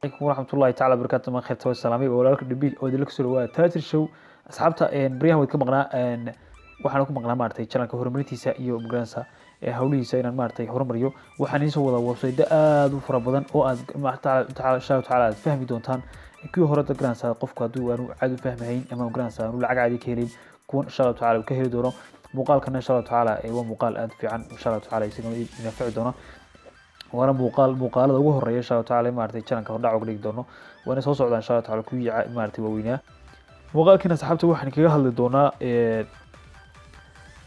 Alaykum waraxmatullahi taala barakaatu. Ma khayrta wa salaamay, waa walaalka Dhabiil oo idinla kusoo dhawaada Taajir Show. Asxaabta, baryahan waad ka maqnaa. Waxaan ku maqnaa maaragtay channelka horumarintiisa iyo magaranaysa hawlihiisa inaan maaragtay horumariyo. Waxaan idiin soo wadaa website aad u fara badan oo aad insha Allahu tacaala aad fahmi doontaan. Kuwii hore da garanaysa, qofku hadduu aanu caadi u fahmahayn ama garanaysa aanu lacag caadi ka helin, kuwan insha Allahu tacaala uu ka heli doono. Muuqaalkana insha Allahu tacaala waa muuqaal aad u fiican, insha Allahu tacaala isagana inaafici doono, waana muuqaal muuqaalada ugu horeeya insha Allahu tacaala maaragtay channelka hordhac uga dhigi doono. Waana soo socdaa insha Allahu tacaala kuwii maaragtay waaweynaa. Muuqaalkiina asxaabta waxaan kaga hadli doonaa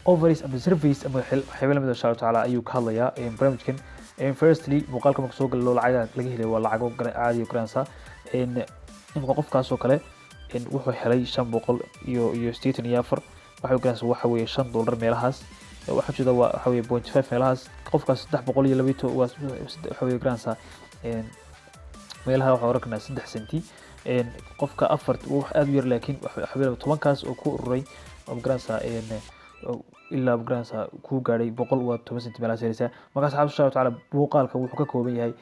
offers ama surveys ama waxyaabo lamid ah insha Allahu tacaala ayuu ka hadlayaa barnaamijkan. Firstly, muuqaalka marka soo gallo, lacagaha laga helay waa lacago caadi oo garanaysa. Imika qofkaas oo kale wuxuu helay 584, waxay garanaysa waxa weeye $5 meelahaas. Waxaa jeeda waa waxa weeye 0.5 meelahaas. Qofkaas 312 waa waxa weeye garanaysa meelaha waxaa oran karnaa 3 senti. Qofka afar wax aad u yar, laakiin waxa 10-kaas oo ku ururay oo magaranaysaa ilaa magaranaysaa ku gaadhay 100, waa 10 senti meelahaas helaysaa. Marka asxaabta, insha Allahu tacaala muuqaalka wuxuu ka kooban yahay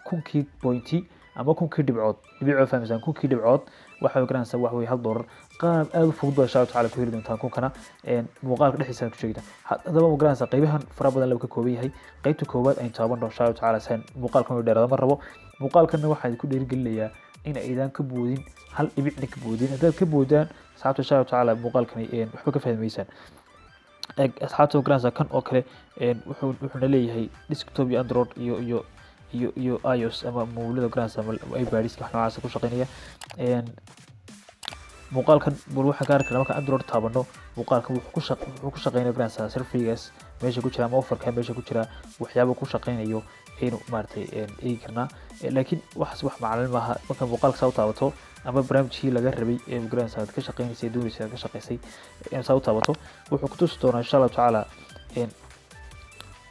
1000-kii pointi ama 1000-kii dhibcood. Dhibcood fahmaysaan, 1000-kii dhibcood waxa garanaysaa wax weeye $1. Qaab aad u fudud baa insha Allahu tacaala ku heli doontaan kunkana, muuqaalka dhexdiisa ku sheegta. Haddaba ma garanaysaa qaybahan fara badan laba ka kooban yahay. Qaybta koowaad aynu taabanno insha Allahu tacaala, saan muuqaalkan u dheeraado ma rabo. Muuqaalkanna waxaan ku dhiirigelinayaa in aydan ka boodin, hal dhibicna ka boodin. Haddaad ka boodaan asxaabta, insha Allahu tacaala muuqaalkani waxba ka fahmi maysaan. Asxaabta, ma garanaysaa kan oo kale wuxuuna leeyahay desktop iyo Android iyo iOS ama mobilada garanaysaa ama iPads, wax noocaas ku shaqeynaya. Muuqaalkan bal waxaan ka arki karnaa markaan Android taabano, muuqaalkan wuxuu ku shaqeynaya garanaysaa surveygaas meesha ku jira ama offerka meesha ku jira, waxyaaba ku shaqeynayo aynu maaragtay eegi karnaa. Laakiin waxaas wax macalin maaha. Marka muuqaalka saa u taabato ama barnaamijkii laga rabay ee magaranaysa aad ka shaqeynaysay, doonaysa aad ka shaqeysay inaad saa u taabato, wuxuu ku tusi doonaa insha Allahu tacaala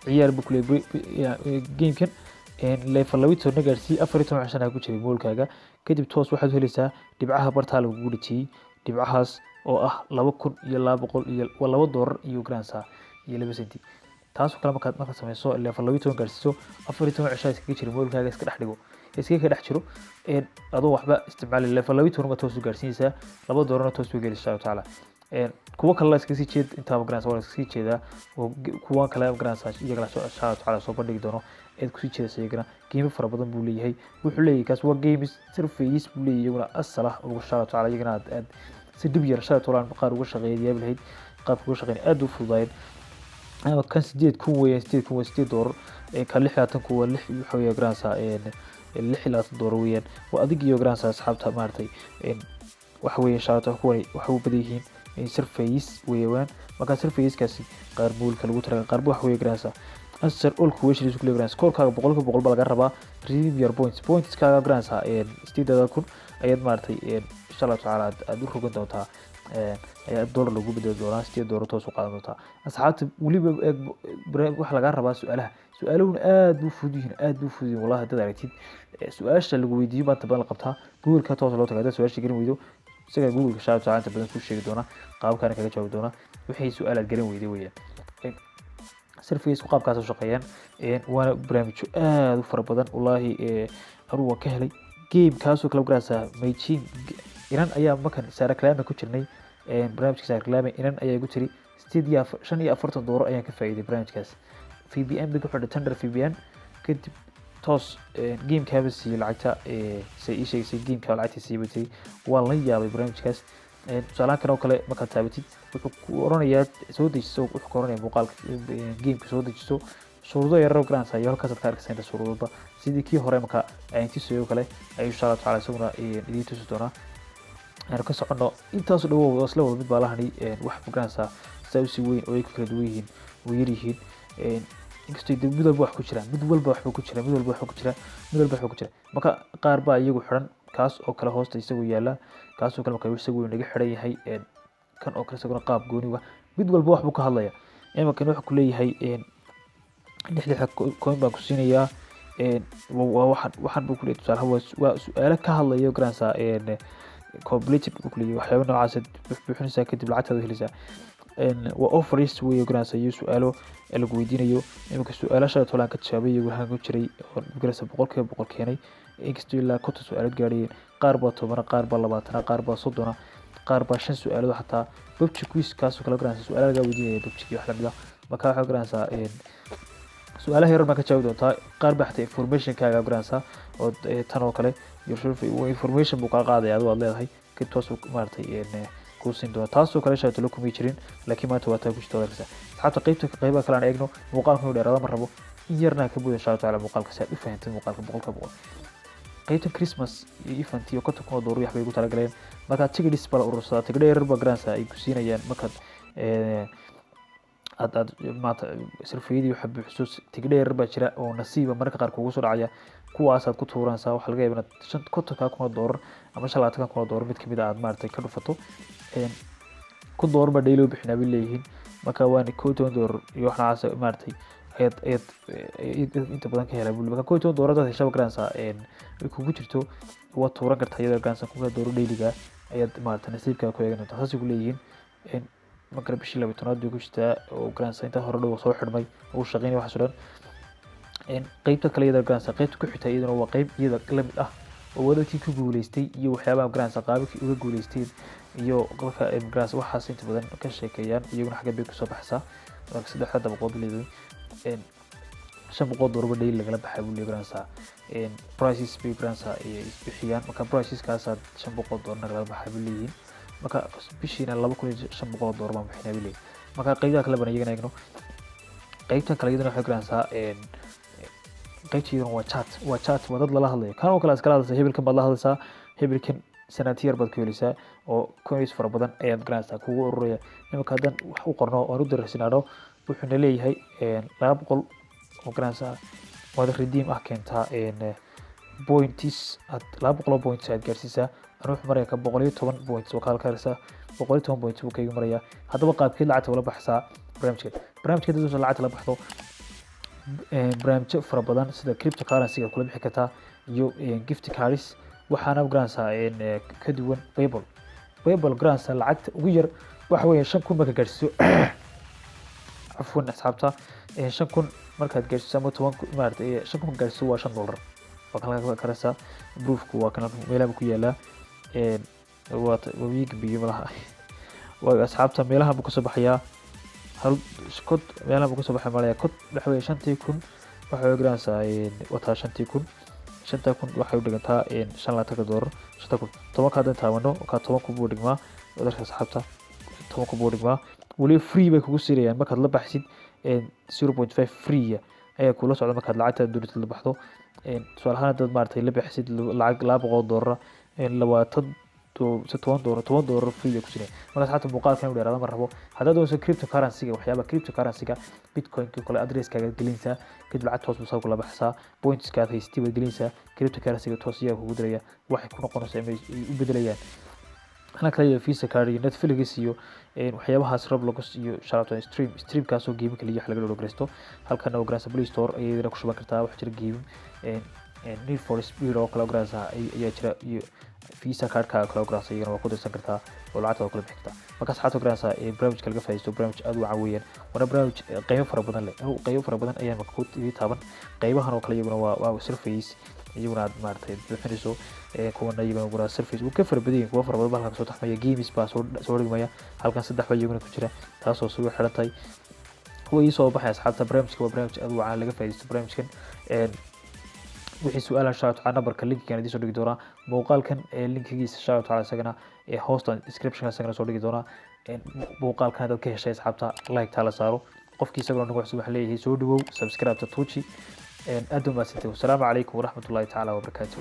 ciyaar buu kuleeyahay gamekan level 12 gaarsii, 14 cishana ku jiray moolkaaga. Kadib toos waxaad helaysaa dhibcaha bartaa lagugu dhejiyey, dhibcahaas oo ah 2200 iyo waa $2 iyo garanaysaa iyo 2 senti. Taasoo kale markaad sameyso, level 12 gaarsiiso, 14 cishaa iskaga jira moolkaaga, iska dhex dhigo, iskaga dhex jiro adoo waxba isticmaali. Level 12 baa toos u gaarsiinaysaa, $2-na toos u geli insha Allahu tacaala. Kuwo kale la iskaga sii jeed intaa magaranaysa, waa la iskaga sii jeedaa oo kuwan kale magaranaysa iyagana insha Allahu tacaala soo bandhigi doono eed kusii jeedaysa. Iyagana qiimo fara badan buu leeyahay. Wuxuu leeyahay kaas waa games, surveys buu leeyahay iyaguna asal ah oo insha Allahu tacaala iyagana aad si dhib yar shalay tolaan qaar uga shaqeeyay, yaabi lahayd qaabka uga shaqeynay, aad u fududaayeen. Ama kan 8000 weeyaan, 8000 waa $8. Kan 26 kun waa lix, waxa weeye garanaysaa $26 weeyaan. Waa adig iyo garanaysaa asxaabta maaragtay waxa weeye insha Allah kuwani waxa u badan yihiin surveys weeyaan. Marka surveyskaasi qaar moolka lagu talagalay, qaar waxa weeye garanaysaa answer all questions ku leeyahay. Scorekaaga 100% baa laga rabaa. Redeem your points, pointskaaga garanaysaa 8000 ayaad maaragtay insha Allah tacaala aad u rogan doontaa, ayaa dollar lagu bedeli doonaa, $8 toos u qaadan doontaa. Asxaabta, weliba waxaa lagaa rabaa su-aalaha. Su-aaluhuna aad buu fudud yihiin, aad buu fudud yihiin wallahi. Haddaad aragtid su-aasha lagu weydiiyo maanta badan la qabtaa, Google-ka toos loo tagaa. Haddaad su-aasha garan weydo, isaga Google-ka insha Allah tacaala inta badan kuu sheegi doona, qaabkaana kaga jawaabi doona wixii su-aal aad garan weyday weeyaan. Surveysku qaabkaas u shaqeeyaan, waana barnaamijyo aad u fara badan wallaahi. Anugu waan ka helay game kaasoo kale garanaysaa. Mayjin inan ayaa markan Saara Kalame ku jirnay, barnaamijka Saara Kalame, inan ayaa igu tiri sideed iyo $45 ayaan ka faa'iiday barnaamijkaas. VPN bay ku xidhay, Thunder VPN. Kadib toos gamekaaba siiyey lacagta, say ii sheegaysay, gameka lacagta siiyey bay tiri. Waan la yaabay barnaamijkaas. Tusaalahaan kan oo kale markaad taabatid, wuxuu ku oranayaa soo dejiso, wuxuu ku oranaya muuqaalka gameka soo dejiso, shuruudo yarar garanaysa iyo halkaasaad ka arkaysa inta shuruudoba. Sidii kii hore marka ayaan tusayo kale ayuu insha Allah tacaala isaguna idiin tusi doonaa. Aynu ka soconno. Intaasu dhawow isla wada mid baa lahani wax magaranaysaa saa usii weyn oo ay ku kala duwan yihiin oo yar yihiin, inkastoo de mid walba wax ku jira, mid walba waxba ku jira, mid walba waxba ku jira, mid walba waxba ku jira. Marka qaar baa iyagu xiran, kaas oo kale hoosta isagu yaala, kaas oo kale marka isagu naga xiran yahay, kan oo kale isaguna qaab gooni ah. Mid walba wax buu ka hadlaya. Imankan wuxuu ku leeyahay lix lix coin baan ku siinayaa. Waa waxaan buu kuleeyahay tusaale waa su-aalo ka hadlayo garanaysaa, completed buu kuleeyahay, waxyaabo noocaas buuxinaysaa, kadib lacagtaada helaysaa. Waa offers wey garanaysaa iyo su-aalo lagu weydiinayo. Iminka su-aalasha tolaan ka jawaabay iyagu waxaan ku jiray oo garanaysaa 100% keenay. Inkastoo ilaa 50 su-aalood gaadhayeen, qaar baa 10, qaar baa 20, qaar baa 30, qaar baa shan su-aalood. Xataa PUBG quiz kaasoo kale garanaysa, su-aalaha lagaa weydiinaya PUBG wax lamid ah. Marka waxaa garanaysaa su-aalaha yarar baa ka jawaabi doontaa. Qaar baa xataa informationkaaga garanaysaa oo tan oo kale information buu kaa qaadaya, adigo aad leedahay, kadib toos maaragtay kuu siin doona. Taasoo kale shaatalo kumay jirin, laakiin maanta waa taa ku jirta, waad arkaysaa, asxaabta. Qaybta qaybaha kale aan eegno. Muuqaalka inuu dheeraada ma rabo, in yarna ka buuda, insha Allah taala, muuqaalka si aad u fahantay muuqaalka 100%. Qaybtan Christmas iyo event iyo 50,000 oo doolar wax bay ugu talagaleen. Markaa tigidhis baa la urursadaa, tigidho yarar baa garanaysaa ay ku siinayaan. Markaad aad maanta surveyadii waxa buuxiso, tigidho yarar baa jira oo nasiiba mararka qaar kugu soo dhacaya, kuwaasaad ku tuuranaysaa. Waxaa laga yaabaa inaad 50-kaa kun oo doolar ama 25-ka kun oo doolar mid kamid a aad maaragtay ka dhufato. $1,000 baa daily u bixinaa bay leeyihiin. Marka waana $11 iyo wax noocaas maaragtay ayaad inta badan ka helaa buli. Marka $11 hadaad heshaba, garanaysaa, ay kugu jirto, waad tuuran kartaa iyadoo garanaysaa 1,000-ka doolar dailyga ayaad maaragtay nasiibkaa ku eegan doontaa, saasay ku leeyihiin. Markale bishii 12aad bay ku jirtaa oo garanaysaa intaa hore dhow soo xidhmay uu shaqeynaya waxaas oo dhan. Qeybta kale iyada garanaysaa, qeybta ku xigta iyaduna waa qeyb iyada la mid ah oo wadadkii ku guuleystay iyo waxyaabaha garanaysaa qaababkii uga guuleysteen iyo dadka garanaysaa waxaas inta badan ka sheekeeyaan. Iyaguna xagga bay kusoo baxaysaa. Marka saddexda dabaqood leedahay, $500 ba daily lagala baxay buu leeyahay. Garanaysaa prices bay garanaysaa ay isbixiyaan. Marka priceskaasa $500 lagala baxay buu leeyihiin. Marka bishiina $2,500 baan bixinaa buu leeyahay. Marka qeybaha kale baan iyagana eegno. Qeybtan kale iyaduna waxay garanaysaa, qeybta iyaduna waa chat, waa chat, waa dad lala hadlayo. Kan oo kale iskala hadlaysaa, hebelkan baad la hadlaysaa, hebelkan sanatiyar baad ku helaysaa oo coins fara badan ayaad garanaysaa kugu ururaya. Iminka haddaan wax u qorno oon u dirarsinaano, wuxuuna leeyahay 200 oo garanaysaa waad redeem ah keentaa points, aad 200 oo points aad gaarsiisaa. Anu wuxuu maraya ka 110 points oo kala karaysaa, 110 points buu kaygu marayaa. Haddaba qaabkeed lacagta ula baxsaa barnaamijka? Barnaamijka dad lacagta la baxdo, barnaamijyo fara badan sida cryptocurrency aad kula bixi kartaa iyo gift cards. Waxaana garanaysaa ka duwan PayPal. PayPal garanaysaa lacagta ugu yar waxa weeye 5,000 marka gaarsiiso, cafwan asxaabta, 5,000 markaad gaarsiiso ama 10,000 maaragtay, 5,000 gaarsiiso waa $5. Waa kan karaysaa, proofku waa kan meelaha ku yaalaa, waa wiig biyo malaha. Waa asxaabta, meelaha buu kasoo baxayaa, hal kod meelaha buu kasoo baxay malaya. Kod waxa weeye 5,000 waxay garanaysaa, wataa 5,000. 5,000 waxay u dhigantaa $25. 5,000 tobanka haddaan taabano, kaa 10,000 buu dhigmaa wadarka, asxaabta, 10,000 buu dhigmaa. Weliba free bay kugu siinayaan markaad la baxsid, 0.5 free ayaa kula socda markaad lacagta doonatid la baxdo. Tusaale ahaan haddaad maaragtay la bixisid lacag $200, 20, $10, $10 free bay ku siinayaan. Marka asxaabta, muuqaalkan inuu dheeraado ma rabo. Haddaad doonayso cryptocurrency-ga, waxyaabaha cryptocurrency-ga, bitcoin-ka kale, addresskaaga gelinaysaa, kadib lacag toos buu saa kula baxsaa. Pointska aad haystay baad gelinaysaa, cryptocurrency-ga toos iyaga kugu diraya, waxay ku noqonaysaa ama ay u bedelayaan. Halkan kale iyo Visa card iyo Netflix iyo waxyaabahaas, Roblox iyo sharabta stream, streamkaasoo game kaliya wax laga dhowrgaraysto. Halkana oo garanaysa Play Store ayadana ku shuban kartaa. Waxaa jira game Need for Speed oo kale garanaysa ayaa jira, iyo Visa cardka kale garanaysa, iyagana waa ku dirsan kartaa oo lacagta waa kula bixi kartaa. Marka asxaabta, garanaysa barnaamijka laga faa'iidaysto, barnaamij aad u wacan weeyaan, waana barnaamij qiimo fara badan leh. Anigu qiimo fara badan ayaan marka ku taaban. Qaybahan oo kale iyaguna waa surveys, iyaguna aad maaragtay buuxinayso. Kuwana iyaguna waa surveys, wuu ka fara badan yihiin, kuwa fara badan baa halkan soo taxmaya. Games baa soo dhigmaya halkan, saddex baa iyaguna ku jira, taasoo sugu xiran tahay kuwa ii soo baxay. Asxaabta, barnaamijka waa barnaamij aad u wacan, laga faa'iidaysto barnaamijkan. Wixii su-aalaha, insha Allah taala, numberka linkigan idiin soo dhigi doonaa muuqaalkan linkigiisa, insha Allah taala, isagana hoosta description isagana soo dhigi doonaa. Muuqaalkan haddaad ka heshay, asxaabta, like taa la saaro. Qofkii isaguna nagu cusub waxaan leeyahay soo dhawow, subscribe ta tuuji. Aad u mahadsantahay. Wasalaamu calaykum waraxmatullahi tacaala wabarakaatuh.